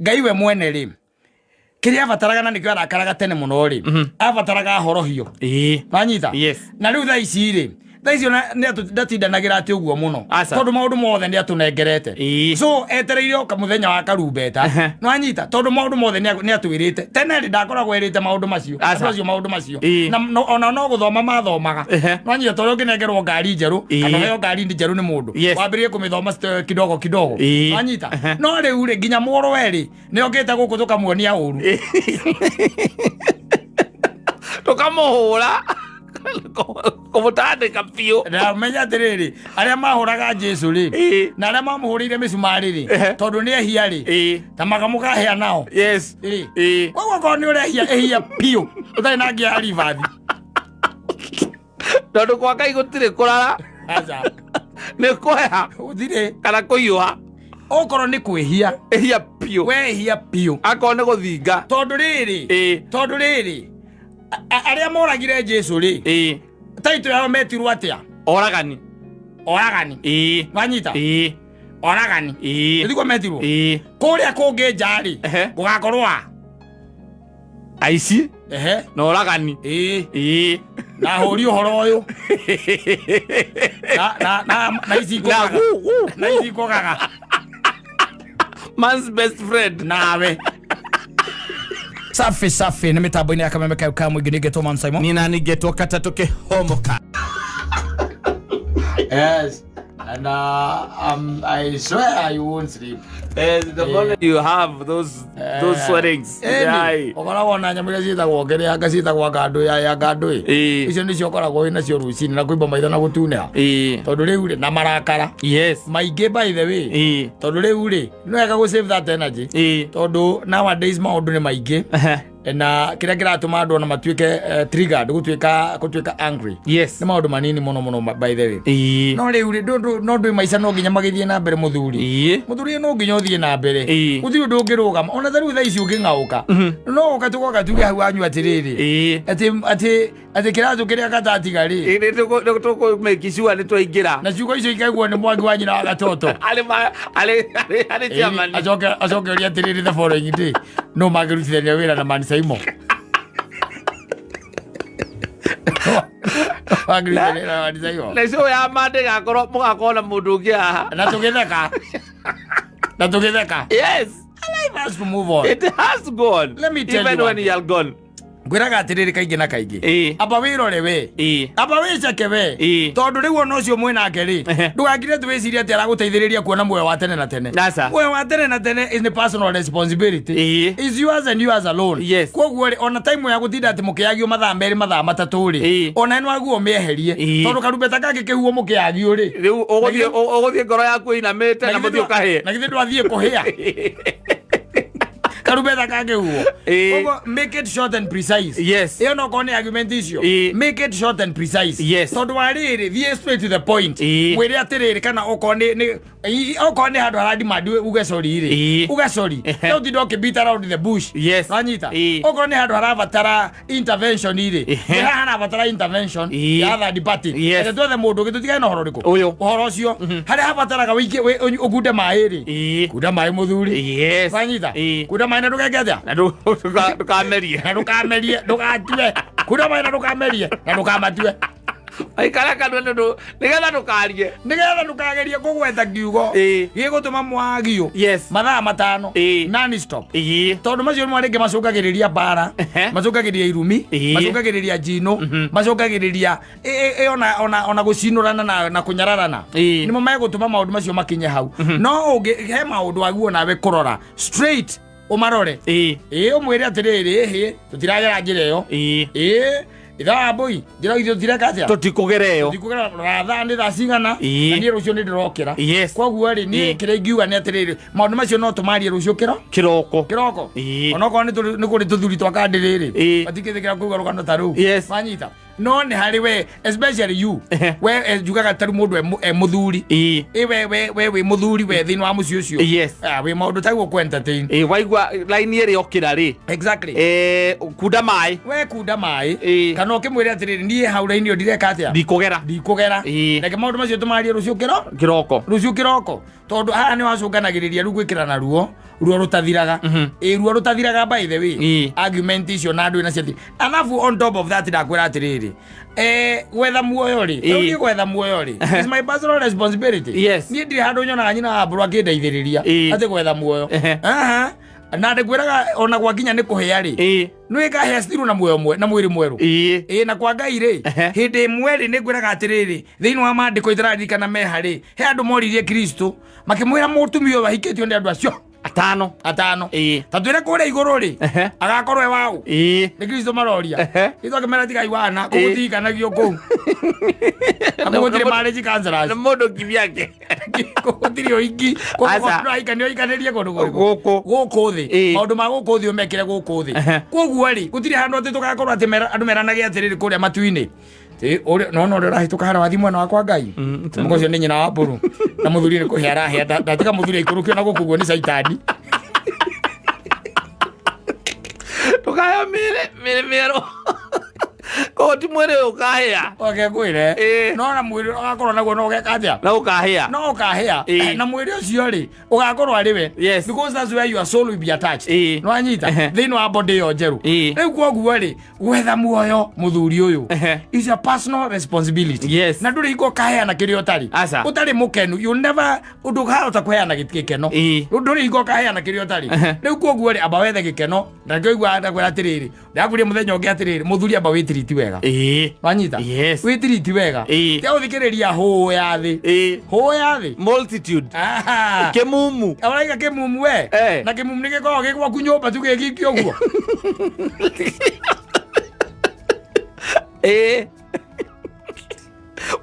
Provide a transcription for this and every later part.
Ngai we mwene rĩ kĩrĩa abataraga na nĩkĩo arakaraga tene mũno rĩ, abataraga horohio. Wanyita? Yes. Na rĩu thaa ici rĩ, thaa ici ona ndatindanagĩra atĩ ũguo mũno Aca. tondũ maũndũ mothe nĩ atũnengerete. So etereire oka mũthenya wa karumbeta. Nĩwanyita? Tondũ maũndũ mothe nĩ atwĩrĩte. Tene rĩ ndakoragwo erĩte maũndũ macio. Aca. Andũ acio maũndũ macio. Na ona no gũthoma mathomaga. Nĩwanyita? Tondũ ũngĩnengerwo ngari njerũ kana ũheo ngari njerũ nĩ mũndũ, wambĩrĩrie kũmĩthoma kidogo kidogo. Nĩwanyita? No rĩu rĩ nginya mũrũwe rĩ nĩ okĩte gũkũ tũkamuonia ũru. Tũkamũhũra. Kũmũtandĩka biũ. Na menya atĩrĩrĩ, arĩa mahũraga Jesu rĩ na arĩa mamũhũrĩire mĩcumarĩ rĩ, tondũ nĩ ehia rĩ, ta makamũkahĩa nao. Yes. Koguo korwo nĩ ũrehia ehia biũ ũtarĩ na ngia ya ribathi. Tondũ kwa Ngai gũtirĩ kũrara. Aca. Nĩ kũheha. Gũtirĩ. Kana kũhiũha. Okorwo nĩ kwĩhia. Ehia biũ. Wehia biũ. Akorwo nĩ gũthinga. Tondũ rĩrĩ. Tondũ rĩrĩ. Arĩa moragire Jesu rĩ. Taito yao metirwo atĩa? Oragani. Oragani. Wanyita? Oragani. Nĩguo metirwo? Kũrĩa kũngĩ nja rĩ, gũgakorwo a? Aici. Na oragani. Na hũri ũhoro ũyũ. Na ici ikũgaga. Na ici ikũgaga. Man's best friend. Nawe. Safi safi nĩ mĩtambo-inĩ ya Kameme kayo ka mũingĩ nĩngetwo Man Simon. Nina nĩngetwo Katatũ Kĩhomoka. Yes. And I swear you won't sleep. Yes, the moment you have those sweatings. Ũkoragwo na nyamũ iria ciĩtagwo kĩrĩa anga ciĩtagwo ngandũ ya ngandũ ĩ. Icio nĩcio ũkoragwo wĩ nacio rũcinĩ na kũimba maitho na gũtunĩha. Tondũ rĩu rĩ na marakara. Yes. Maingĩ by the way. Tondũ rĩu rĩ nĩ wega gũ save that energy. Tondũ nowadays maũndũ nĩ maingĩ. Na kĩrĩa kĩratũma andũ ona matuĩke triggered gũtuĩka angry. Yes. Nĩ maũndũ manini mũno mũno by the way. No rĩu rĩ no ndũ maica no nginya magĩthiĩ na mbere mũthuri. Mũthuri no nginya ũthiĩ na mbere. Gũtirĩ ũndũ ũngĩrũgama. Ona ta rĩu thaa ici ũngĩng'aũka. No ũka tũgoka tuge hau wanyu atĩrĩrĩ. Atĩ kĩratũ kĩrĩa gatatiga rĩ. Nĩ tũkũ sure nĩ twaingĩra. Na ciugo icio ikaiguo nĩ mwangi wa nyina wa gatoto. Arĩ chairman. Acoke ũria atĩrĩrĩ the following day. No mangĩrutithania wĩra na Man Simon. Mangĩrutithania na Man Simon. Na show ya Monday gakorwo mũgakorwo na mũndũ ũngĩ haha. Na tũgĩtheka. Na tũgĩtheka. Yes. Life has to move on. It has to go on. Let me tell Even you when you are gone. Ngwĩraga atĩrĩrĩ kaingĩ na kaingĩ. Amba wĩrore we. Amba wĩceke we. Tondũ rĩu ona ũcio mwĩnake rĩ, ndũgakire atĩ wĩcirie atĩ aragũteithĩrĩria kuona muoyo wa tene na tene. Muoyo wa tene na tene is the personal responsibility. Is yours and yours alone. Yes. Koguo rĩ, ona time ya gũtinda atĩ mũkĩagio mathaa merĩ mathaa matatũ rĩ, ona nĩ waguo ũmĩeherie. Tondũ karumbeta kangĩkĩhuhwo mũkĩagio rĩ. Rĩu ũgũthiĩ ngoro yaku ĩinamĩte na mũthiĩ ũkahĩe. Na githĩ ndwathiĩ kũhĩa. Karumbeta kangĩhuhwo. Koguo make it short and precise. Yes. Ĩyo no korwo nĩ argument icio. Make it short and precise. Yes. Tondũ wa rĩrĩ, thiĩ straight to the point. Mwĩre atĩrĩrĩ kana okorwo nĩ okorwo nĩ handũ harademand uge sorry rĩ. Uge sorry. No ũtinde ũkĩ beat around the bush. Yes. Wanyita? Okorwo nĩ handũ harabatara intervention rĩ. Nĩ haha harabatara intervention ya third party. Yes. Reke twethe mũndũ ũngĩ tũtigane na ũhoro ũrĩkũ? Ũyũ. Ũhoro ũcio. Harĩa habataraga wĩingĩ ũkunde maĩ rĩ. Kunda maĩ mũthuri. Yes. Wanyita? Kunda maĩ na ndũgeke atĩa? Na ndũkamerie. Na ndũkamerie, ndũgatue. Kunda maĩ na ndũkamerie, na ndũkamatue. Aikara kanua nĩ ũndũ nĩgetha ndũkarie. Nĩgetha ndũkagerie kũgweta kiugo gĩgũtũma mwagio. Yes. Mathaa matano. Non stop. Tondũ macio nĩmo rĩngĩ macũngagĩrĩria mbara, macũngagĩrĩria irumi, macũngagĩrĩria njino, macũngagĩrĩria ona gũcinũrana na kũnyararana. Nĩmo megũtũma maũndũ macio makinye hau. No ũngĩ he maũndũ waguo nawe kũrora straight ũmarore. Ũmwĩre atĩrĩrĩ, ĩhĩ, tũtiragera njĩra ĩyo. Ithaa mbũi, njĩra itũ tũtireka atĩa? Tũtikũgera ĩyo. Tũtikũgera, rora thaa nĩ thaa cigana, na niĩ rũciũ nĩ ndĩrokĩra. Yes. Koguo rĩ, niĩ kĩrĩa ingiuga nĩ atĩrĩrĩ, maũndũ macio no tũmarie rũciũ kĩro? Kĩroko. Kĩroko. Onokorwo nĩ kũrĩ tũthuri twa kandĩrĩ rĩ, matingĩtĩkĩra kũigua rũgano ta rũu. Yes. Wanyita? No nĩ harĩ we, especially you. We njugaga ta rĩu mũndũ e mũthuri. We wĩ mũthuri we thĩinĩ wa mũciĩ ũcio. Yes. Wĩ maũndũ ta guo kũ entertain. Waigua line ĩrĩa okĩra rĩ. Exactly. Kunda maĩ. We kunda maĩ. Kana ũkĩmwĩre atĩrĩrĩ, niĩ hau line ĩyo ndireka atĩa? Ndikũgera. Ndikũgera. Reke maũndũ macio tũmarie rũciũ kĩro? Kĩroko. Rũciũ kĩroko. Tondũ haha nĩ wacũnganagĩrĩria rĩu gwĩkĩrana ruo. Ruo rutathiraga. Ĩ ruo rutathiraga by the way. Argument icio na andũ na ciathi. Alafu on top of that ndakwĩra atĩrĩrĩ. Gwetha muoyo rĩ. Rĩu gwetha muoyo rĩ. It's my personal responsibility. Yes. Niĩ ndirĩ handũ nyonaga nyina wa mbũrũ akĩndeithĩrĩria atĩ gwetha muoyo. Aha. Na ndĩkwĩraga ona gwakinya nĩ kũhĩa rĩ. Nĩ kahĩa stiru na muoyo mwe na mwĩrĩ mwerũ. Ĩ na kwa Ngai rĩ. Hĩndĩ ĩmwe rĩ nĩ ngwĩraga atĩrĩrĩ thĩinĩ wa maandĩko itararirikana meha rĩ he andũ moririe Kristo makĩmwĩra mũtumia ũyũ ahikĩtio nĩ andũ acio atano. Ta twĩre kũrĩa igũrũ rĩ agakorwo e waũ. Nĩ Kristo maroria. Kristo akĩmera tigai wana kũgũtihikanagio kũu. Gũtirĩ marriage counselors. Nĩ mũndũ kivyake. Gũtirĩ ũhiki. Kũndũ ũhikanĩrie kũndũ kũrĩkũ? Gũkũ thĩ. Maũndũ ma gũkũ thĩ ũmekĩre gũkũ thĩ. Kwoguo rĩ gũtirĩ handũ atĩ tũgakorwo atĩ andũ meranage atĩrĩrĩ kũrĩa matu-inĩ. No no ũrahĩtũka harĩa wathiĩ mwena wakwa Ngai. Mũgo ũcio nĩ nyina wa mbũrũ. Na mũthuri nĩ kũhĩa arahĩa. Ndatiga mũthuri aikũrũkio na gũkũ guo nĩ caitani. Tũkaheo mĩrĩ mĩerũ. Koguo ti mwĩrĩ ũyũ ũkahĩa. Oke ngwĩre. No na mwĩrĩ ũgakorwo naguo no ũgeka atĩa? Na ũkahĩa. No ũkahĩa. Na mwĩrĩ ũcio rĩ ũgakorwo arĩ we. Yes. Because that's where your soul will be attached. No anyita thĩinĩ wa body ĩyo njerũ. Rĩu kwoguo rĩ gwetha muoyo mũthuri ũyũ is a personal responsibility. Yes. Na ndũrĩ hingo ũkaheana kĩrĩa ũtarĩ. Ũtarĩ mũkenu you never ndũkahota kũheana gĩkeno. Ndũrĩ hingo ũkaheana kĩrĩa ũtarĩ. Rĩu kwoguo rĩ amba wethe gĩkeno. Na nĩkĩo ũiguaga ndakwĩra atĩrĩrĩ. Ndakwĩrire mũthenya ũngĩ atĩrĩrĩ mũthuri amba wĩtiriti wega. Wanyita? Yes. Wĩtiriti wega. Tia gũthikĩrĩria hũũ ya thĩ. Hũũ ya thĩ. Multitude. Kĩmumu. Ũraiga kĩmumu we. Na kĩmumu nĩ gĩkoragwo gĩ gwaku nyũmba tu gĩgĩikio ũguo.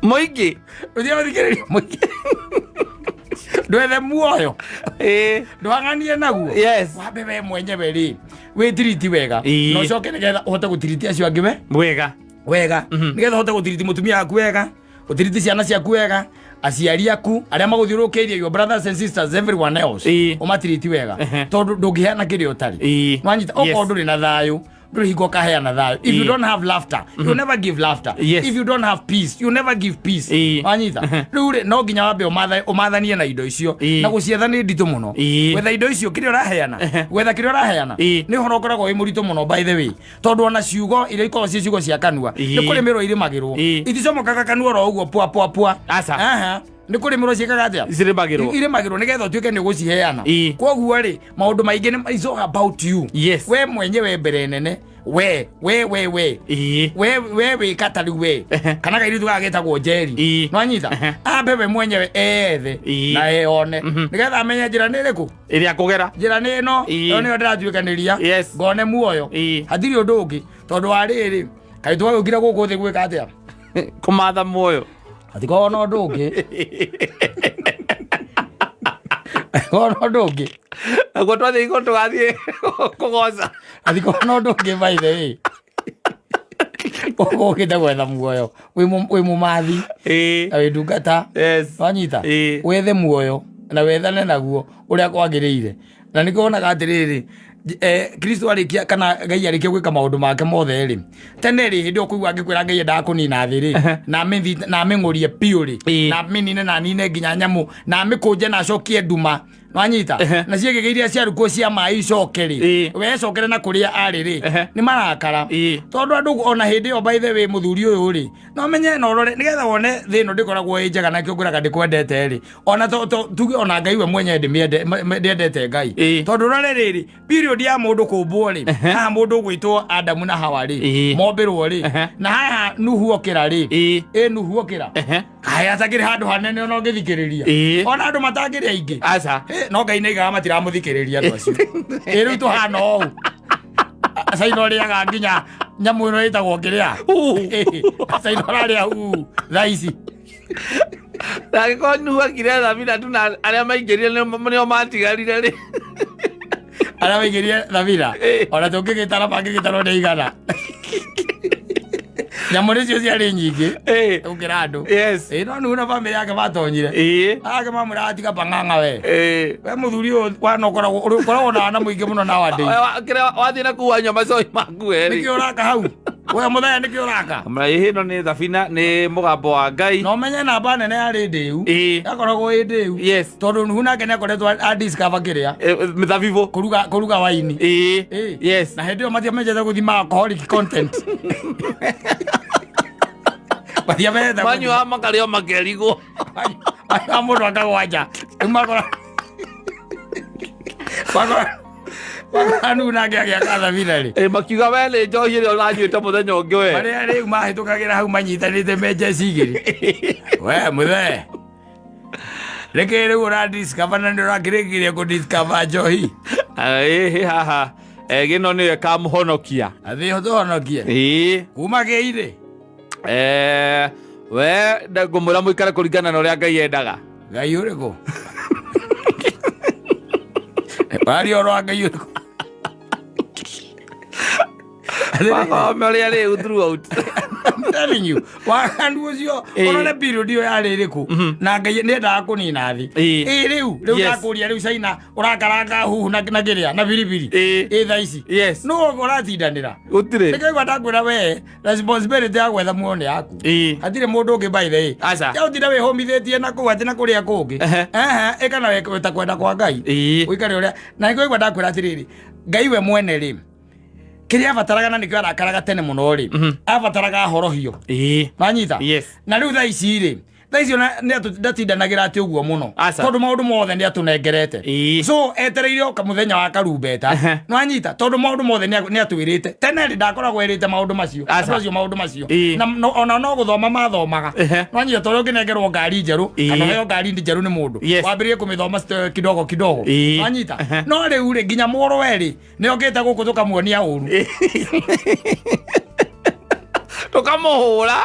Mũingĩ. Ũthiĩ gũthikĩrĩria mũingĩ. Ndwethe muoyo. Ndwang'anie naguo. Yes. Wambe we mwenyewe rĩ wĩtiriti wega. Na ũcoke nĩgetha ũhote gũtiriti acio angĩ we wega. Wega. Nĩgetha ũhote gũtiriti mũtumia waku wega, ũtiriti ciana ciaku wega, aciari aku arĩa magũthiũrũrũkĩirie, your brothers and sisters, everyone else, ũmatiriti wega. Tondũ ndũngĩheana kĩrĩa ũtarĩ. Nwanyita okorwo ndũrĩ na thayũ ndũrĩ hingo ũkaheana thayũ. If you don't have laughter, you never give laughter. Yes. If you don't have peace, you never give peace. Wanyita rĩu rĩ no nginya wambe ũmathanie na indo icio. Na gũcietha nĩ nditũ mũno. Gwetha indo icio kĩrĩa ũraheana, gwetha kĩrĩa ũraheana nĩ ũhoro ũkoragwo wĩ mũritũ mũno by the way. Tondũ ona ciugo iria ikoragwo ciĩ ciugo cia kanua nĩ kũrĩmĩrwo irĩmagĩrwo. Iticomokaga kanua oro ũguo pua pua pua. Aca. Nĩ kũrĩmĩrwo ciĩkaga atĩa? Cirĩmagĩrwo. Irĩmagĩrwo nĩgetha ũtuĩke nĩ ũgũciheana. Kwoguo rĩ maũndũ maingĩ nĩ is all about you. Yes. We mwenyewe mbere nene. We we we we. We we wĩka ta rĩu we. Kana kairĩtu gaka getagwo Njeri. Nwanyita? Ambe we mwenyewe ethe na eyone. Nĩgetha amenye njĩra nĩ ĩrĩkũ? Ĩrĩa akũgera. Njĩra nĩ ĩno. Ĩyo nĩyo ndĩratuĩkanĩria. Yes. Ngone muoyo. Hatirĩ ũndũ ũngĩ. Tondũ wa rĩrĩ kaĩ twagĩũkire gũkũ thĩ gwĩka atĩa? Kũmatha muoyo. Hatikoragwo na ũndũ ũngĩ. Hatikoragwo na ũndũ ũngĩ. Naguo twathiĩ igũrũ tũgathiĩ kũgoca. Hatikoragwo na ũndũ ũngĩ by the way. Ũgũkĩte gwetha muoyo. Wĩ mũmathi. Na wĩ ndungata. Yes. Wanyita? Wethe muoyo na wethane naguo ũrĩa kwagĩrĩire. Na nĩkĩo wonaga atĩrĩrĩ Kristo arĩkia kana Ngai arĩkia gwĩka maũndũ make mothe rĩ tene rĩ hĩndĩ ĩyo kũigua angĩkwĩra Ngai endaga kũnina thĩ rĩ na amĩng'ũrie biũ rĩ na amĩnine na anine nginya nyamũ na amĩkũnje na acokie nduma. Nwanyita? Na ciĩgĩgĩ iria ciarukwo cia maĩ icoke rĩ wecokere na kũrĩa arĩ rĩ nĩ marakara. Tondũ andũ ona hĩndĩ ĩyo by the way mũthuri ũyũ rĩ no menye na ũrore nĩgetha wone thĩ ĩno ndĩkoragwo ĩ njega na kĩo ngwĩraga ndĩkwendete rĩ ona tuge ona Ngai we mwenyewe ndĩendete Ngai. Tondũ ũrore rĩrĩ period ya mũndũ kũmbwo rĩ haha mũndũ ũgwĩtwo Adamu na Hawa rĩ mombĩrwo rĩ na haha Nuhu okĩra rĩ ĩ Nuhu okĩra kaĩ atakĩrĩ handũ hanene ona ũngĩthikĩrĩria ona andũ matangĩrĩ aingĩ. Aca. No Ngai nĩaigaga matiramũthikĩrĩria andũ acio. Ĩ rĩu tũhana ũũ Caina ũrĩaga nginya nyamũ ĩno ĩtagwo kĩrĩa. Caina ũrarĩa uu thaa ici. Na angĩkorwo Nuhu akire thabina tu na arĩa maingĩrire nĩo matigarire rĩ. Arĩa maingĩrire thabina ona tũngĩgĩtara mangĩgĩtarwo nĩ igana. Nyamũ nĩcio ciarĩ nyingĩ gũkĩra andũ. Yes. No Nuhu na bamĩrĩ yake matonyire. Ake mamwĩra atiga pang'ang'a we. We mũthuri ũyũ wana ũkoragwo na wana mũingĩ mũno nowadays. Kĩrĩa wathiĩ na kũu wanyua macoi maku we rĩ. Nĩkĩo ũraka hau. We muthenya nĩkĩ ũraka? Ĩno nĩ thabina nĩ mũgambo wa Ngai. No menye namba nene yarĩ ndĩu. Yakoragwo ĩ ndĩu. Yes. Tondũ Nuhu nake nĩakoretwo a discover kĩrĩa. Mĩthabibũ. Kũruga waini. Yes. Na hĩndĩ ĩyo matiamenyete gũthima alcoholic content. Matiamenyete. Manyua makarĩo makerigwo. Manyua mũndũ akagwanja. Rĩu makora. Makora. Nuhu nake agĩaka thabina rĩ. Makiuga we nĩ njohi ĩrĩa ũranyuĩte mũthenya ũngĩ we. Marĩa rĩu mahĩtũkagĩra hau manyitanĩte menjeci igĩrĩ. We mũthee. Rĩkĩ rĩu ũradiscover na nĩ ũrakĩrĩkirie kũdiscover njohi. Ĩhĩ haha. Gĩno nĩyo ĩkamũhonokia. Athiĩ tũhonokie. Ĩĩ. Kuma kĩirĩ. We ngũmwĩra mũikare kũringana na ũrĩa Ngai endaga. Ngai ũrĩkũ? Waria ũhoro wa Ngai ũrĩkũ? Mathome rĩu throughout. I'm telling you, waganu ũcio ũrore period ĩyo yarĩ ĩrĩkũ na Ngai nĩendaga kũnina thĩ. Ĩ rĩu rĩu ndakũria rĩu China ũrakaranga huhu na kĩrĩa na biribiri. Ĩ thaa ici. Yes. Nũ ũratindanĩra? Gũtirĩ. Nĩkĩo ndakwĩra we responsibility ya gwetha muoyo nĩ yaku. Hatirĩ mũndũ ũngĩ by the way. Aca. Ya ũtinda wĩhũmithĩtie na kũu atĩ na kũrĩa kũngĩ. Ehe, ĩka na ta kwenda kwa Ngai. Ũikare ũrĩa na nĩkĩo ndakwĩra atĩrĩrĩ, Ngai we mwene rĩ kĩrĩa abataraga na nĩkĩo arakaraga tene mũno rĩ, abataraga horohio. Wanyita? Yes. Na rĩu thaa ici rĩ, thaa ici ndatindanagĩra atĩ ũguo mũno. Tondũ maũndũ mothe nĩatũnengerete. So etereire oka mũthenya wa karumbeta. Nĩwanyita? Tondũ maũndũ mothe nĩatwĩrĩte. Tene rĩ ndakoragwo ĩrĩte maũndũ macio. Andũ acio maũndũ macio. Na ona no gũthoma mathomaga. Nĩwanyita? Tondũ ũngĩnengerwo ngari njerũ, kana ũheo ngari njerũ nĩ mũndũ, wambĩrĩrie kũmĩthoma kidogo kidogo. Nĩwanyita? No rĩu rĩ nginya mũrũwe rĩ nĩokĩte gũkũ tũkamuonia ũru. Tũkamũhũra.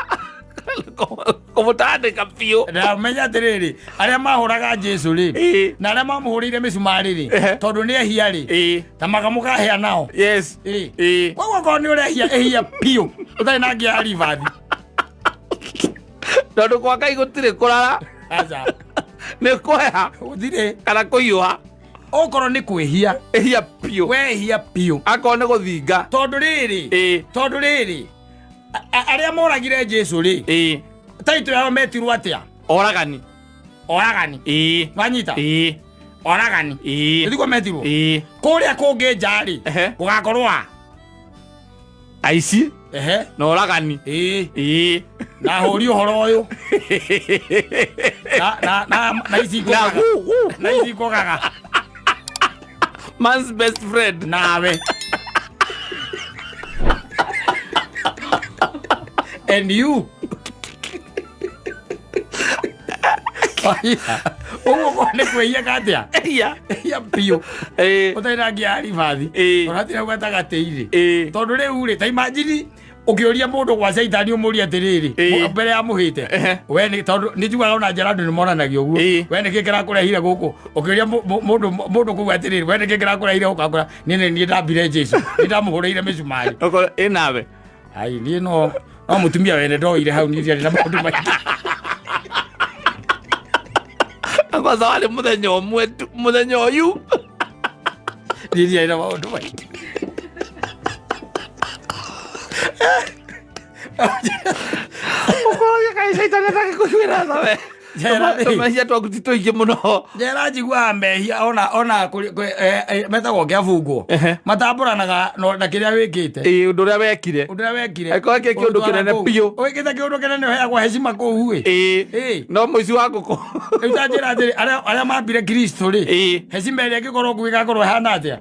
Kũmũtandĩka biũ. Ndamenya atĩrĩrĩ, arĩa mahũraga Jesũ rĩ, na arĩa mamũhũrĩire mĩcumarĩ rĩ, tondũ nĩ ehia rĩ, ta makamũkahĩa nao. Yes. Koguo okorwo nĩ ũrehia ehia biũ, ũtarĩ na ngia ya ribathi. Tondũ kwa Ngai gũtirĩ kũrara. Aca. Nĩ kũheha. Gũtirĩ. Kana kũhiũha. Okorwo nĩ kwĩhia. Ehia biũ. Wehia biũ. Akorwo nĩ gũthinga. Tondũ rĩrĩ. Tondũ rĩrĩ. Arĩa moragire Jesũ rĩ, taitũ yao metirwo atĩa? Oragani. Oragani. Wanyita? Oragani. Nĩtiguo metirwo? Kũrĩa kũngĩ nja rĩ, gũgakorwo a? Aici. Na oragani. Na hũri ũhoro ũyũ. Na ici ikũgaga. Na ici ikũgaga. Man's best friend. Nawe. And you. Ũguo nĩ kwĩhia katia? Ehia. Ehia biũ. Ũtarĩ na ngia ya ribathi. Ũratira hau gatagatĩ-inĩ. Tondũ rĩu rĩ, ta imagine ũkĩũria mũndũ gwa caitani ũmũrie atĩrĩrĩ, mbere ya mũhĩte. We nĩ tondũ nĩ njugaga ona njera andũ nĩ monanagia ũguo. We nĩkĩ kĩrakũrehire gũkũ? Ũkĩũria mũndũ kũu atĩrĩrĩ, we nĩkĩ kĩrakũrehire gũkũ? Akũra, niĩ nĩ niĩ ndambire Jesũ. Nĩ ndamũhũrĩire mĩcumarĩ. Ũkorwo ĩ nawe. Ai, niĩ no mũtumia wene ndoire hau niĩ ndiarĩ na maũndũ maingĩ. Kwanza warĩ mũthenya ũmwe tu, mũthenya ũyũ. Niĩ ndiarĩ na maũndũ maingĩ. Ũkorwo kaĩ caitani atangĩkũiguĩra tha we. Tũmehia twaku ti tũingĩ mũno. Njera njiguaga mehia ona metagwo kĩabungwo. Matambũranaga na kĩrĩa wĩkĩte. Ĩĩ, ũndũ ũrĩa wekire. Ũndũ ũrĩa wekire. Angĩkorwo wekire kĩũndũ kĩnene biũ. Wĩkĩte kĩũndũ kĩnene ũheagwo heshima kũu ĩ. Ĩĩ. No mũici wa ngũkũ. Rĩu ta njĩra atĩrĩ, arĩa mambire Kristo rĩ, heshima ĩrĩa ĩngĩkorwo kũu ĩgakorwo ĩhana atĩa?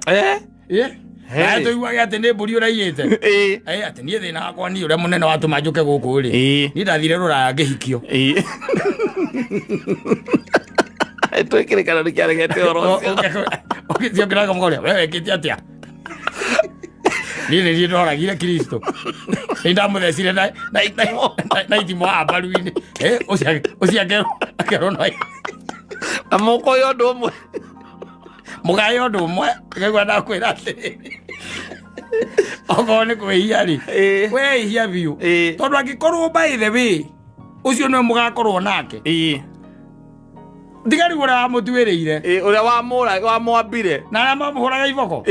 Ĩĩ. Na tũiguage atĩ nĩ mbũri ũraiyĩte. Atĩ niĩ thĩna wakwa niĩ ũrĩa mũnene watũma njũke gũkũ rĩ. Niĩ ndathire rũraya ngĩhikio. Twĩkĩrĩkana nĩ kĩaregete ũhoro ũcio. Ũgĩthiĩ ũkĩraga mũkoria, we wekĩte atĩa? Niĩ nĩ niĩ ndoragire Kristo. Nĩ ndamũthecire na itimũ haha mbaru-inĩ. Ũcio akerwo no. Na mũkoya ũndũ ũmwe. Mũgaye ũndũ ũmwe, ngaigua ndakwĩra atĩrĩrĩ. Okorwo nĩ kwĩhia rĩ, wehia biũ. Tondũ angĩkorwo by the way, ũcio nĩwe mũgakorwo nake. Thigari ũrĩa wamũtuĩrĩire. Ũrĩa wamwambire. Na arĩa mamũhũraga iboko.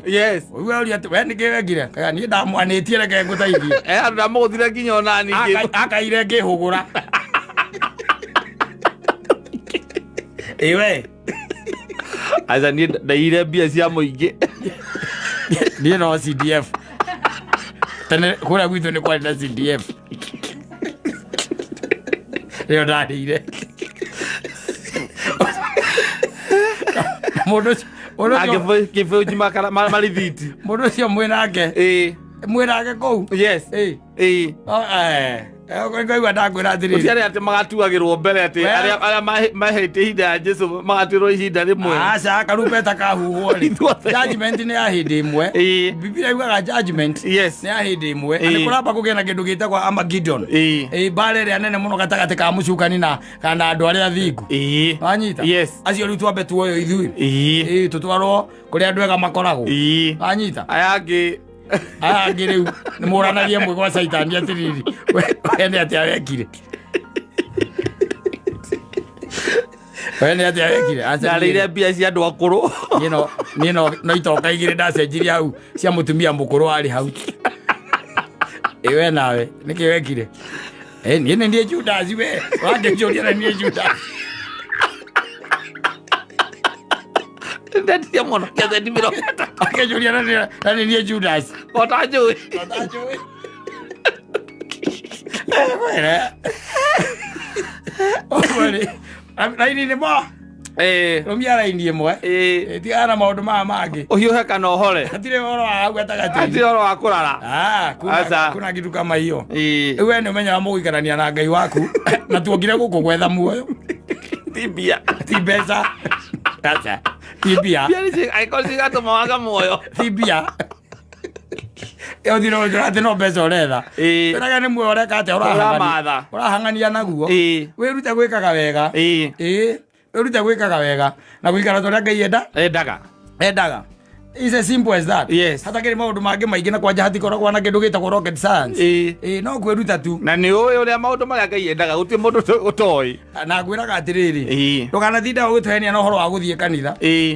Yes. Ũigua ũria atĩ we nĩkĩ wekire? Kaya niĩ ndamwanĩtie reke ngũteithie. Andũ ndamũgũthire nginya ona ningĩ. Akaire ngĩhũgũra. Ĩwe. Aca niĩ ndaiyire mbia cia mũingĩ. Niĩ no CDF. Tene kũrĩa gwitũ nĩ kwarĩ na CDF. Nĩyo ndarĩire. Mũndũ ũcio marithiti. Mũndũ ũcio mwĩnake. Mwĩnake kũu. Yes. Ngaigua ndakwĩra atĩrĩrĩ. Gũtiarĩ atĩ magatuagĩrwo mbere atĩ arĩa mahĩte ihinda ya Jesũ magatuĩrwo ihinda rĩmwe. Aca karumbeta kahuhwo rĩ. Judgment nĩ ya hĩndĩ ĩmwe. Biblia yugaga judgment yes nĩ ya hĩndĩ ĩmwe. Na nĩ kũramba kũgĩa na kĩndũ gĩtagwo Armageddon. Mbara ĩrĩa nene mũno gatagatĩ ka mũcukani na kana andũ arĩa athingu. Wanyita? Yes. Acio rĩu twambe tuoywo ithuĩ. Tũtwarwo kũrĩa andũ ega makoragwo. Wanyita? Aya angĩ aya angĩ rĩu nĩ mũranagie mwe gwa caitani atĩrĩrĩ we nĩ atĩa wekire. We nĩ atĩa wekire. Ndarĩire mbia cia andũ akũrũ. Niĩ no itoka igĩrĩ ndacenjirie hau cia mũtumia mũkũrũ warĩ hau. Ĩ we nawe nĩkĩ wekire? Niĩ nĩ niĩ Judas we. Wangĩnjũria na niĩ Judas. Ndetirie mũno kĩathendi mĩrongo ĩtatũ. Akĩnjũria na nĩ niĩ Judas. Ũtanjũĩ. Ũtanjũĩ. Raini nĩ mo. Rũmia raini ĩmwe. Tigana na maũndũ maya mangĩ. Ũhiũhe kana ũhore. Hatirĩ ũhoro wa hau gatagatĩ. Hatirĩ ũhoro wa kũrara. Kuna kitu kama hiyo. Rĩu we nĩ ũmenyaga mũgũikarania na Ngai waku na tuokire gũkũ gwetha muoyo. Ti mbia. Ti mbeca. Aca. Ti mbia. Mbia nĩ angĩkorwo cigatũma waga muoyo. Ti mbia. Ĩyo thiro atĩ no mbeca ũretha. Wĩraga nĩ muoyo ũreka atĩa ũramatha. Ũrahang'ania naguo. Wĩrute gwĩkaga wega. Wĩrute gwĩkaga wega na gũikara ta ũrĩa Ngai endaga. Endaga. It's as simple as that. Yes. Hatakĩrĩ maũndũ mangĩ maingĩ na kwanja hatikoragwo na kĩndũ gĩtagwo rocket science. No kwĩruta tu. Na nĩ ũĩ ũrĩa maũndũ marĩa Ngai endaga gũtirĩ mũndũ ũtoĩ. Na ngwĩraga atĩrĩrĩ. Ndũkanatinda ũgĩtũhenia na ũhoro wa gũthiĩ kanitha.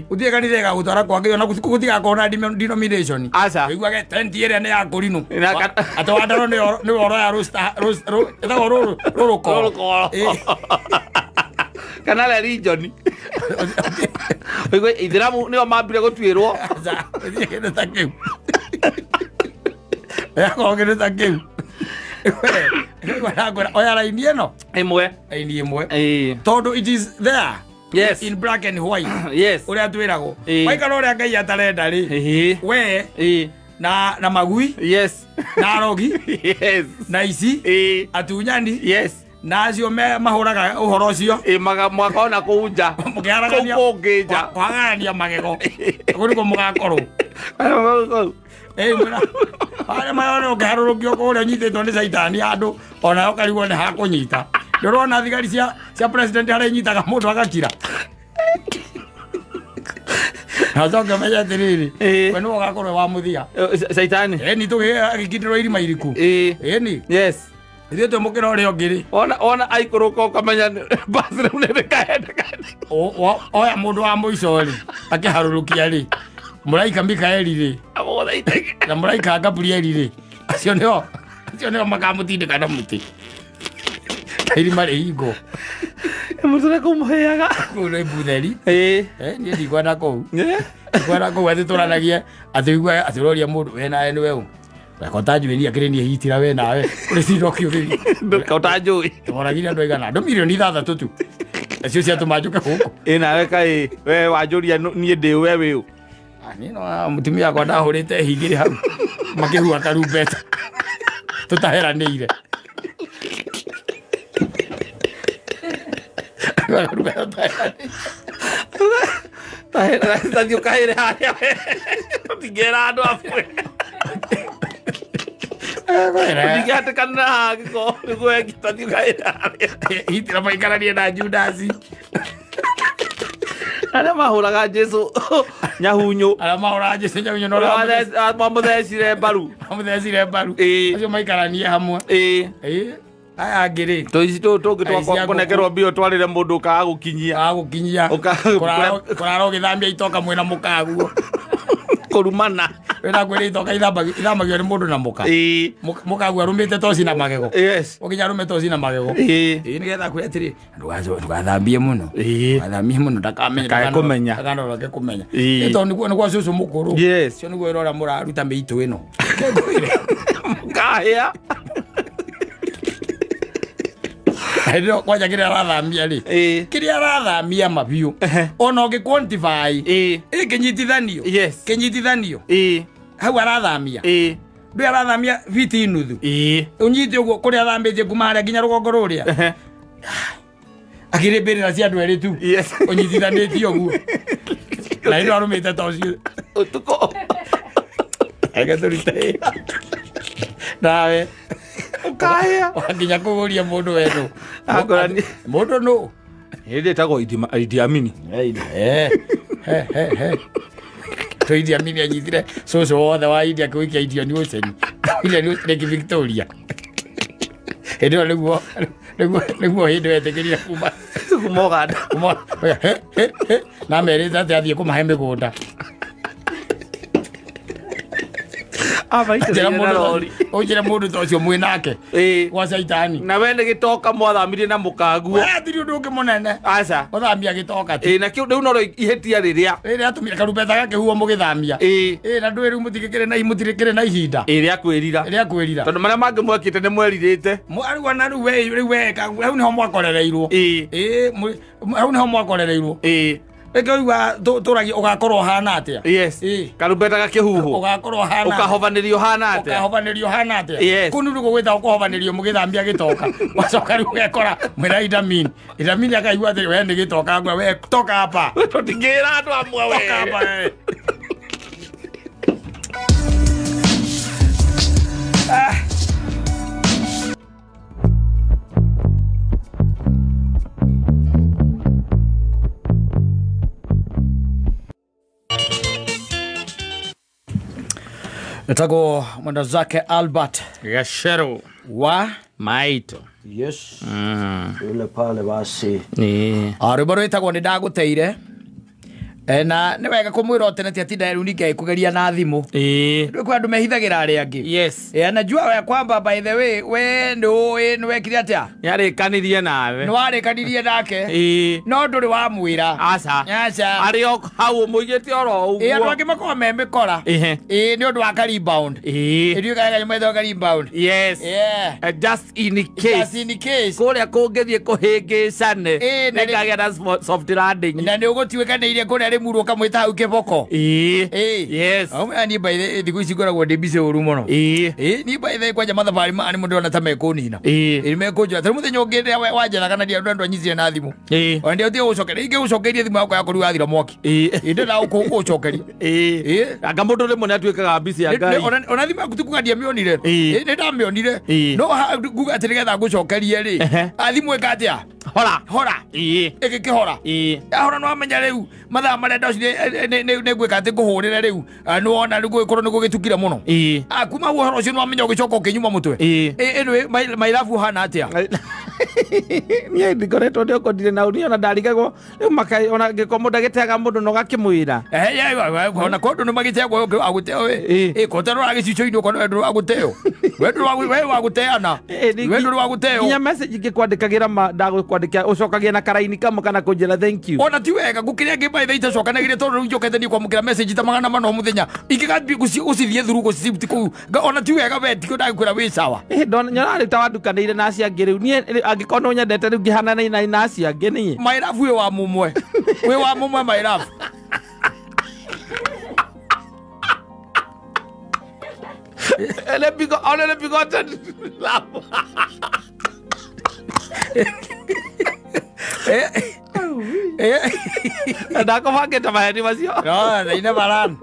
Ũthiĩ kanitha ĩgagũtwara kwa Ngai ona gũtigakorwo na denomination. Aca. Ũiguage tent ĩrĩa nĩ ya kũrinũ. Atĩ wandaro nĩ ũroya ĩtagwo rũrũkoro. Kana religion. Oigwe ithiramu nĩo mambire gũtuĩrwo. Aca, kĩndũ ta kĩu. Yakorwo kĩndũ ta kĩu. Oya raini ĩno. Ĩmwe. Raini ĩmwe. Tondũ it is there. Yes. In black and white. Yes. Ũrĩa twĩragwo. Waikara ũrĩa Ngai atarenda rĩ. We na magui. Yes. Na arogi. Yes. Na ici. Atunyani. Yes. Na acio mahũraga ũhoro ũcio. Mwakona kũu nja. Mũkĩharagania. Kũu kũngĩ nja. Kũhagarania magego. Kũu nĩkuo mũgakorwo. Arĩa marona ũkĩharũrũkio kũrĩa ũnyitĩtwo nĩ caitani handũ ona ũkarigwo nĩ hakũnyita. Ndũrona thigari cia president harĩa inyitaga mũndũ agakira. Na ũcoke ũmenye atĩrĩrĩ, we nĩwe ũgakorwo wa mũthia. Caitani. Ĩni tũgĩkindĩrwo irima iriku. Ĩni. Yes. Ithuĩ twĩmũkĩra ũrĩa ũngĩ rĩ. Ona aikũrũka ũkamenya basi rĩu nĩ rĩkaenda. Oya mũndũ wa mũico rĩ, akĩharũrũkia rĩ, mũraika Mikaeli rĩ, na mũraika Gabrieli rĩ, acio nĩo makamũtindĩka na mũtĩ. Irima rĩhingwo. Mũtũre kũu mũhĩaga. Kũu nĩ mbutheri. Niĩ ndikwenda kũu. Ndikwenda kũu atĩ tũranagie atĩ ũigue atĩ ũroria mũndũ we nawe nĩwe ũ. Kota njũĩ akĩrĩ niĩ hitira we nawe ũrĩcinda ũkĩũrĩria. Kota njũĩ. Tũragire andũ aigana andũ mirioni 6 tu. Acio ciatũma njũke gũkũ. Ĩ nawe kaĩ we wanjũria niĩ ndĩ we wĩ ũ. Niĩ no mũtumia wakwa ndahũrĩte hingĩrĩ hau makĩhua karumbeta tũtaheranĩire. Tathiĩ ũkahĩre harĩa we. Ũtingĩra andũ amwe. Ũtingĩhatĩkanĩra haha angĩkorwo nĩguo wekire tathiĩ ũkahĩre harĩa. Hitira maikaranie na Judasi. Arĩa mahũraga Jesũ nyahunyũ. Arĩa mahũraga Jesũ nyahunyũ no ũrĩa mamũthecire mbaru. Mamũthecire mbaru. Acio maikaranie hamwe. Aya angĩ rĩ tũici tũtũ tũngĩ twakũnengerwo mbia ũtwarĩre mũndũ ũkaga gũkinyia. Agũkinyia. Kũrara ũgĩthambia itoka mwĩna mũkaguo. Kũrumana. Wĩna kwĩra itoka ithamagio nĩ mũndũ na mũka. Mũkaguo arũmĩte toci na magego. Yes. Ũkinya arũme toci na magego. Ĩĩ nĩgetha akwĩre atĩrĩ ndũgathambie mũno. Ndũgathambie mũno ndakamenye. Ndakae Ndakanoke kũmenya. Ĩ tondũ nĩguo nĩguo cũcũ mũkũrũ. Yes. Cio nĩguo ĩrora mũraruta mĩitũ ĩno. Mũkahĩa. Ndio kwanja kĩrĩa arathamia rĩ. Kĩrĩa arathamia mabiũ. Ona ũngĩ quantify. Ĩ kĩnyitithanio. Yes. Kĩnyitithanio. Hau arathamia. Ndũĩ arathamia fiti nuthu. Ũnyite ũguo kũrĩa athambĩtie kuma harĩa nginya rũgongo rũrĩa. Akĩrĩ mbĩrĩra cia andũ erĩ tu. Yes. Ũnyitithanĩtie ũguo. Na ĩno arũmĩte ta ũcio. Ũtukũ. Reke tũrute wĩra. Nawe. Ũkahĩa. Wakinya kũgũria mũndũ we nũ. Akorani. Mũndũ nũ. Hĩndĩ ĩtagwo Idi Amini. He. To Idi Amini anyitire cũcũ wothe wa India akĩũikia Indian Ocean. Indian Ocean Lake Victoria. Hĩndĩ ĩyo nĩguo nĩguo hĩndĩ wetĩkĩrire kuma kuma Uganda. Kuma na merĩte atĩ athiĩ kũmahe mĩgũnda. Ũnjĩre mũndũ ta ũcio mwĩ nake gwa caitani. Na we nĩ gĩtoka mwathamirie na mũkaguo. Hatirĩ ũndũ ũngĩ mũnene. Aca. Ũthamia gĩtoka tu. Na kĩu rĩu norĩo ihĩtia rĩrĩa. Rĩrĩa atumire karumbeta gakĩhuhwo mũgĩthamia. Na ndũĩ rĩu mũtigĩkĩrĩ na mũtirĩkĩrĩ na ihinda. Rĩa kwĩrira. Rĩa kwĩrira. Tondũ marĩa mangĩ mwekĩte nĩ mwerirĩte. Rĩu ona rĩu we rĩu we hau nĩho mwakorereirwo. Hau nĩho mwakorereirwo. Reke ũigua tũragia ũgakorwo ũhana atĩa. Yes. Karumbeta gakĩhuhwo. Ũgakorwo ũhana. Ũkahobanĩrio ũhana atĩa. Ũkahobanĩrio ũhana atĩa. Yes. Kũu nĩguo gwĩtagwo kũhobanĩrio mũgĩthambia gĩtoka. Wacoka rĩu ũgekora mwĩna Idi Amin. Idi Amin akaigua atĩrĩ we nĩ gĩtoka ngwa we toka hapa. Tũtingĩra andũ amwe we. Toka hapa we. Etagwo mwenda zake Albert Gashero wa Maito. Yes. Yule pale basi. Rwĩmbo rwĩtagwo nĩ ndagũteire. Na nĩ wega kũmwĩra ũtene atinda rĩu ningĩ agĩkũgeria na thimũ. Rĩu kwĩ andũ mehithagĩra arĩa angĩ. Yes. Najua ya kwamba by the way we nĩ nĩ wekire atĩa? Nĩarĩkanirie nawe. Nĩ warĩkanirie nake. No ndũrĩ wamwĩra. Aca. Aca. Arĩ o hau ũmũigĩte oro ũguo. Andũ angĩ makoragwo me mĩkora. Nĩ ũndũ wa ka rebound. Ithuĩ kaga nyamũ ka rebound. Yes. Yeah. Just in case. Just in case. Kũrĩa kũngĩthiĩ kũhĩngĩcane. Nĩkagĩa na soft landing. Na nĩ ũgũtuĩka nĩ iria kũrĩa rĩmuru ũkamwĩta hau kĩboko. Yes. Niĩ by the thikũ ici ngoragwo ndĩ busy ũru mũno. Niĩ by the kwanja mathabarĩ maya nĩ mũndũ ndĩrona ta mekũnina. Nĩ mekũnjoya. Tarĩu mũthenya ũngĩ rĩrĩa wanjethaga na andũ anyitire na thimũ. Ona ndiahotire gũgũcokeria. Ingĩgũcokeirie thimũ yakwa yakorirwo yathira mwaki. Ndĩrenda gũgũcokeria. Anga mũndũ rĩmwe nĩatuĩkaga busy ya Ngai. Ona thimũ yaku ti kuga ndiamĩonire. Nĩ ndamĩonire. No nguga atĩ nĩgetha ngũcokerie rĩ, thimũ ĩka atĩa? Hora. Hora. Ĩgĩkĩhora. Yahora nĩ wamenya rĩu mathaa marĩa ndocire nĩ ngwĩka atĩ ngũhũrĩre rĩu nĩ wona rĩu gũgĩkorwo nĩ gũgĩtukire mũno. Kuma hau ũhoro ũcio nĩ wamenya ũgĩcoka ũkĩnyuma mũtwe. Anyway, my love ũhana atĩa? Niĩ ndikoretwo ndĩokondire na niĩ ona ndarigagwo rĩu makai ona angĩkorwo mũndũ agĩteaga mũndũ no gakĩmwĩra. Ona korwo andũ nĩ magĩteagwo agũteo ĩ kotarora gĩcicio-inĩ ũkona we ndũrĩ wagũteo. We ndũrĩ we wagũteana. We ndũrĩ wagũteo. Nginya message ingĩkwandĩkagĩra ndagũkwandĩkĩra ũcokagia na karaini kamwe kana kũnjĩra thank you. Ona ti wega gũkĩrĩa ngĩ by the itacokanagĩria tondũ rĩu njokete niĩ kwamũkĩra message ta 400 o mũthenya ingĩgathiĩ gũcithiĩ through gũcisift kũu ona ti wega we tikũ ndagĩkwĩra wĩ sawa. Nyonaga rĩu ta wandukanĩire na acio angĩ rĩu niĩ angĩkorwo nĩ ũnyendete rĩu ngĩhananaine na acio angĩ niĩ. My love wĩ wa mũmwe. Wĩ wa mũmwe my love. Only begotten love. Ndakũbangĩte maheni macio. No, they never run.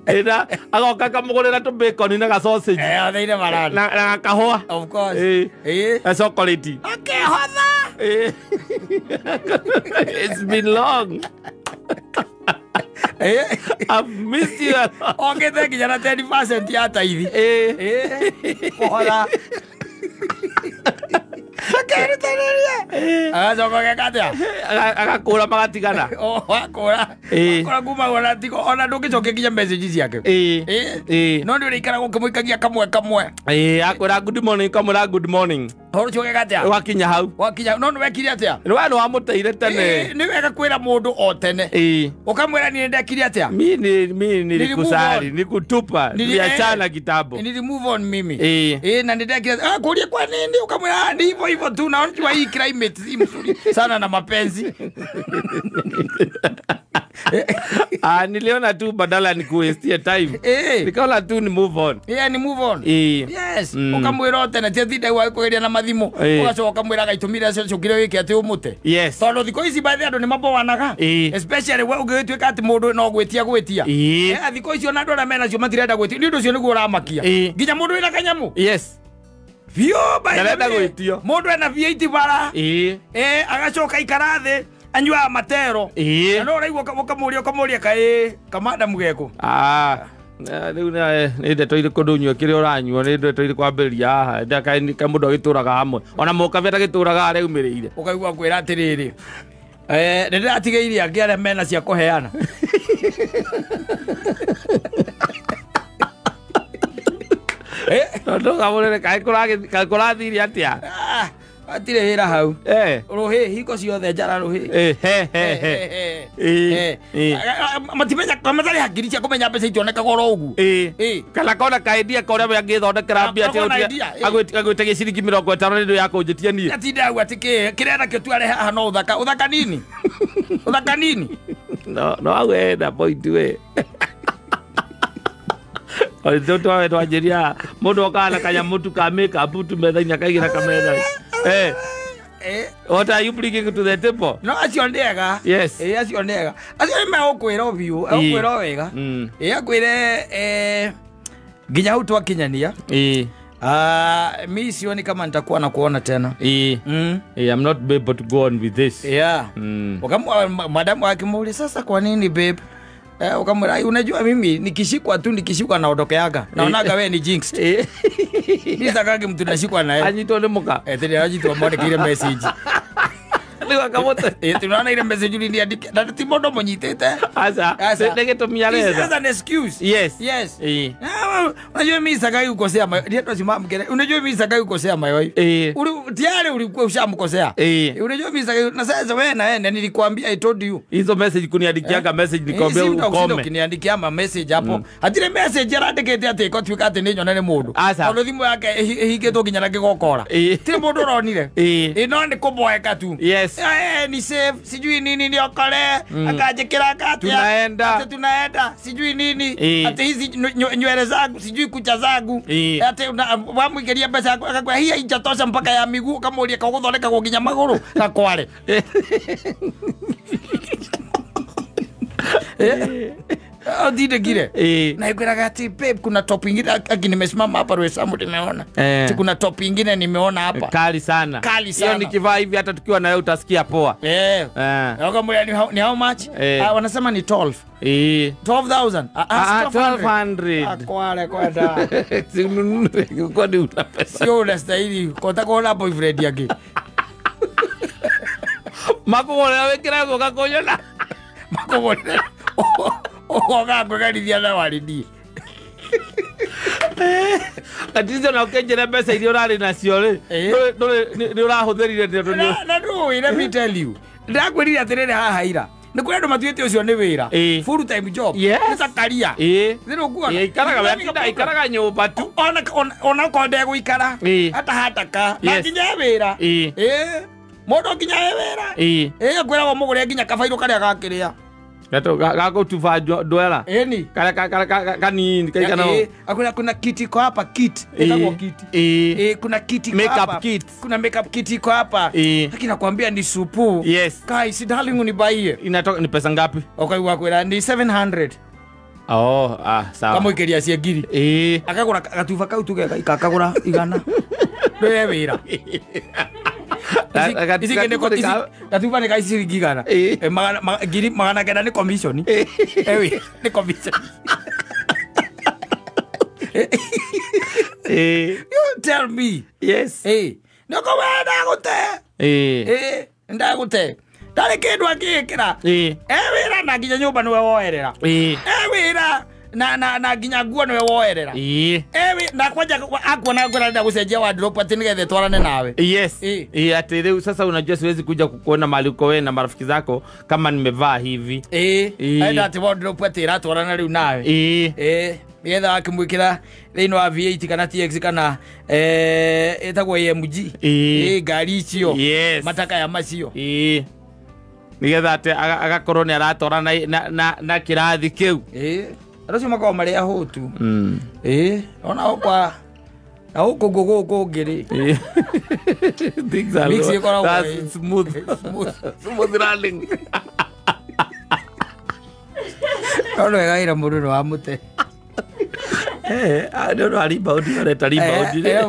Ĩna agoka akamũgũrĩra tũ bacon na ga sausage. They never run. Na gakahũa. Of course. Na chocolate. Akĩhotha. It's been long. I've missed you a lot. Okĩte nginya na 10% ya taithi. Kũhotha. Akerutanĩria. Agacoka geka atĩa? Agakũra magatigana. Akũra. Akũra kuma ona tigo ona ndũngĩcokia nginya message ciake. No nĩ ũrĩikaraga ũkĩmũikagia kamwe kamwe. Akwĩra good morning kamwĩra good morning. Ũhoro ũcio ũgeka atĩa? Wakinya hau. Wakinya no nĩ wekire atĩa? Nĩ we nĩ wamũteire tene. Nĩ wega kwĩra mũndũ o tene. Ũkamwĩra niĩ ndekire atĩa? Mimi nilikusali, nikutupa, niliachana kitambo. Nili move on mimi. Na ndekire kũria kwa nini ukamwĩra ni hivyo hivyo tu na unajua hii climate si mzuri sana na mapenzi. Niliona tu badala nikuwestie time. Nikaona tu ni move on. Ni move on. Yes. Ukamwĩra tene ti atinda gwa kũgeria na mathimu. Ugacoka ũkamwĩra gaitumire cokire wike atĩ ũmũte. Yes. Tondũ thikũ ici bathi andũ nĩ mabowanaga. Especially we ũngĩgĩtuĩka atĩ mũndũ no gwĩtia gwĩtia. Thikũ ici ona andũ arĩa menacio matirenda gwĩtia. Nĩ ũndũ ũcio nĩguo ũramakia. Nginya mũndũ wĩna kanyamũ. Yes. Biũ by the way. Mũndũ ena V8 bara. Agacoka ikara thĩ anyuaga matero. Na no ũraigua ũkamũria ũkamũria kaĩ kamanda mũgeko. Rĩu nĩ ndeto irĩkũ ndũnyua kĩrĩa ũranyua nĩ ndeto irĩkũ kwambĩrĩria haha ka mũndũ agĩtũraga hamwe ona mũkabi atagĩtũraga harĩa aumĩrĩire. Ũkaigua kwĩra atĩrĩrĩ nĩ ndĩratigĩirie angĩ arĩa mena cia kũheana. Tondũ kamũrĩre kaĩ kũrathiire atĩa? Hatirĩ wĩra hau. Rũhĩ hingo ciothe njara rũhĩ. Matimenya matarĩ hakiri cia kũmenya mbeca itionekaga oro ũguo. Kana kona kaendia korĩa we angĩthondekera mbia agwĩtagia ciringi 50 nĩ ũndũ ya kũnjĩtia niĩ. Atinda hau atĩ kĩ kĩrĩa nakĩo tu arehe haha no ũthaka. Ũthaka nini? Ũthaka nini? No hau hena point we. Ndio twawe twanjĩria mũndũ okaga na kanyamũ tu ka makeup tu metha-inĩ akaigĩra kametha. What are you bringing to the table? No acio nĩ ega. Yes. Acio nĩ ega. Acio nĩ megũkwĩra biũ, egũkwĩra wega. Akwĩre nginya hau twakinyania. Mi sioni kama nitakuwa na kuona tena. I'm not able to go on with this. Yeah. Madamu akimuuliza sasa kwa nini babe? Ukamwambia unajua mimi nikishikwa tu nikishikwa naondokeaga. Naonaga wewe ni jinxed. Mimi sitaki mtu nashikwa naye. Anyitwo nĩ mũka. Tena anyitwo mwandĩkĩire ile message. Rĩu akamũte. Tunaona ile message uliniandika. Na ti mũndũ mũnyitĩte. Aca. Nĩ gĩtũmi aretha. It's an excuse. Yes. Yes. Unajua mimi sitaki kukosea my. Ndio tusimama. Unajua mimi sitaki kukosea my wife. Tayari ulikuwa ushamkosea. Unajua mimi sitaki na sasa wewe na wewe nilikwambia I told you. Hizo message kuniandikiaga message nikwambia ukome. Ukiniandikia ma message hapo. Hatire message arandikite ati ko tuika ati ni nyone ni mundu. Tondu thimu yake ihingĩtwo nginya na kĩgokora. Tire mundu uronire. No ni kũboeka tu. Yes. Ni safe sijui nini ni okore akajikira kati tunaenda tunaenda sijui nini ati hizi nywele zangu sijui kucha zangu ati wamwikiria mbeca akakwira hii haijatosha mpaka ya miguu kamuria kaguthondeka nginya maguru na kware. Ndindekire na ikwiraga ati babe kuna top ingine aki nimesimama hapa Roysambu nimeona kuna top ingine nimeona hapa kali sana. Kali sana. Hiyo nikivaa hivi hata tukiwa na wewe utasikia poa. Wakamwambia ni how much? Wanasema ni 12. 12,000. 1200. Kwale kwenda. Kwani una pesa? Sio unastahili kotaka boyfriend yake. Makugorera wikira guka kunyona. Makugorera. Oga ngwegarithia thabarĩ niĩ. Atizo na ukenjera mbeca iria ũrarĩ nacio rĩ nĩ ũrahũthĩrire na ndũĩ let me tell you ndakwĩrire atĩrĩrĩ haha ira nĩ kũrĩ andũ matuĩte ũcio nĩ wĩra full time job nĩ ta career nĩ ũkuona ikaraga nyũmba tu ona okorwo ndegũikara hata hataka na nginya wĩra mũndũ nginya wĩra akwĩragwo mũgũre nginya kabairũ karĩa gakĩrĩa Gato gago tuva ndwela. Eni. Kala kanini kaigana. Akuna kuna kiti iko hapa kit. Itakuwa kiti. Kuna kiti iko hapa. Makeup kit. Kuna makeup kit iko hapa. Lakini nakwambia ni supu. Yes. Kai si darling unibaie. Inatoka ni pesa ngapi? Okay wakwira ni 700. Oh, sawa. Kama ikeria cia ngiri. Akagura gatuba kau tuge ikakagura igana. Ndio wira. Gatuba nĩ ka ciringi igana. Ngiri magana kenda nĩ commission. Ewi, nĩ commission. You tell me. Yes. Nĩ ũkauga ndagũte. Ndagũte. Ndarĩ kĩndũ angĩĩkĩra. Wĩra na nginya nyũmba nĩwe woerera. Wĩra na nginya nguo nĩwe woerera. Na kwanja akuona ngwenda gũcenjia wardrobe atĩ nĩgetha ĩtwarane nawe. Yes. Ati leo sasa unajua siwezi kuja kukuona mahali uko wewe na marafiki zako kama nimevaa hivi. Enda ati wardrobe atĩ ĩratwarana rĩu nawe. Nĩgetha akĩmwĩkĩra thĩinĩ wa V8 kana TX kana ĩtagwo AMG. Ngari icio. Mataka ya macio. Nĩgetha atĩ agakorwo nĩ aratwarana na kĩrathi kĩu. Andũ acio makoragwo marĩ ahũtu. Ona kwa na gũkũ gũkũ ũngĩ rĩ. Things are mix ĩkoragwo smooth. Smooth running. No wega wĩra mũndũ nĩ wa mũte. I don't know rebound areta rebound. Era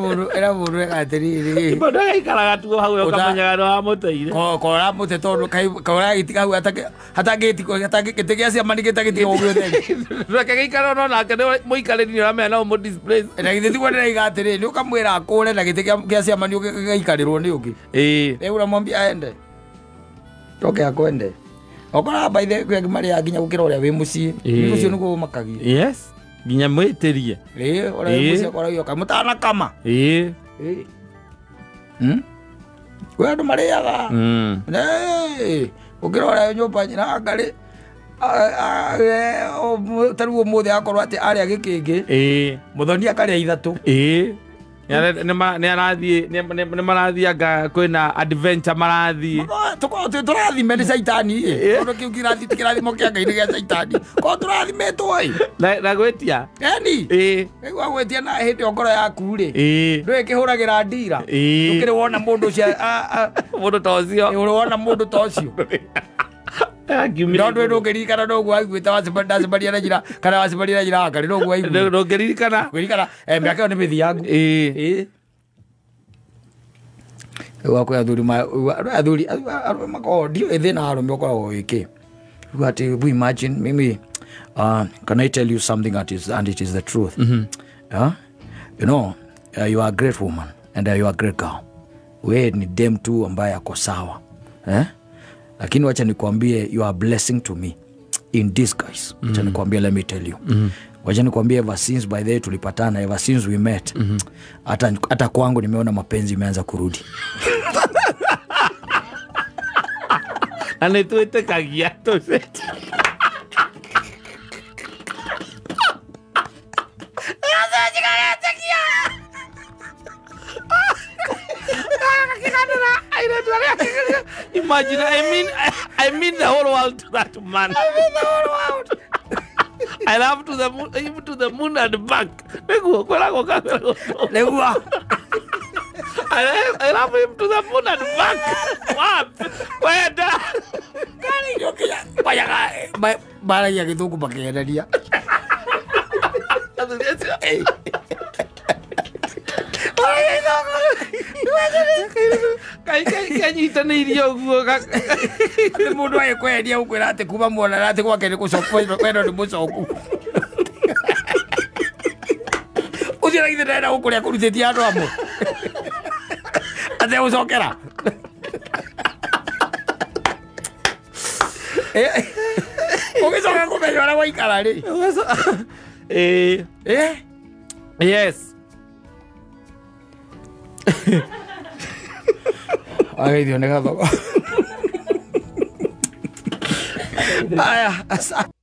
mũndũ eka atĩrĩrĩ. Rebound agaikaraga tu hau ũkamenyaga nĩ wamũteire. Kora mũte tondũ kora gĩtiga hau hatangĩti gĩtĩ gĩa ciama nĩ gĩtagĩtiga ũguo ũtheri. Reke gĩikare no nake nĩ mũikarĩri nĩ ũramenya no ũmũ displace. Na githĩ tiguo ndĩraiga atĩrĩ nĩ ũkamwĩra akũre na gĩtĩ gĩa ciama nĩ gĩgaikarĩrwo nĩ ũngĩ. Rĩu ũramwambia aende. Toke akwende. Okoraga by the way marĩa nginya gũkĩra ũrĩa wĩ mũciĩ. Ũcio nĩguo ũmakagia. Yes. Nginya mwĩtĩrie. Ũrĩa wĩ mũciĩ akoragwo oka mũtanakama. Kwĩ andũ marĩaga. Gũkĩra ũrĩa nyũmba nyina ngarĩ ta rĩu ũmũthĩ akorwo atĩ arĩa gĩkĩngĩ. Mũthoni akarĩa ithatũ. Nĩ arathiĩ nĩ marathiĩ anga kwĩna adventure marathiĩ. Tũkoragwo tũrathime nĩ caitani ĩ. Tondũ kĩu kĩrathimo kĩa Ngai nĩ gĩa caitani. Korwo tũrathimetwo ĩ. Na gwĩtia. Eni. Rĩu agwĩtia na hĩndĩ ĩyo ngoro yaku rĩ. Ndũĩ kĩhũragĩra ndira. Ndũkĩrĩ wona mũndũ ũcio mũndũ ta ũcio. Ũrĩ wona mũndũ ta ũcio. No ndũĩ ndũngĩririkana noguo waiguĩte wacemania na njĩra kana wacemania na njĩra Wangarĩ noguo waiguĩte. Ndũngĩririkana. Ngũririkana mĩaka ĩyo nĩ mĩthiangu. Rĩu kwĩ athuri athuri arũme makoragwo ndiũĩ thĩna wa arũme ũkoragwo wĩ kĩ. Rĩu atĩ we imagine mimi can I tell you something that is and it is the truth. You know, you are a great woman and you are a great girl. We ni dem tu ambaye ako sawa. Lakini wacha nikwambie you are a blessing to me in disguise. Wacha nikwambie, let me tell you. Wacha nikwambie ever since by the way tulipatana, ever since we met. Hata kwangu nimeona mapenzi imeanza kurudi. Na nĩ twĩtĩkagia tũce. Imagine, I mean the whole world to that man. I mean the whole world. I love to the moon, even to the moon and back. I love him to the moon and back. What? Where da? Baragia gĩthũngũ makĩenderia. Kanyitanĩirie ũguo. Atĩ mũndũ agĩkwendia ũkwĩra atĩ kuma muona atĩ gwake nĩ gũcoku wendo nĩ mũcoku. Ũcio na githĩ ndarenda gũkũrĩa kũrutĩtie andũ amwe. Ategũcokera. Ũgĩcoka kũmenya ũrĩa waikara rĩ. Yes. Ageithio nĩ gathogo. Aya, asante.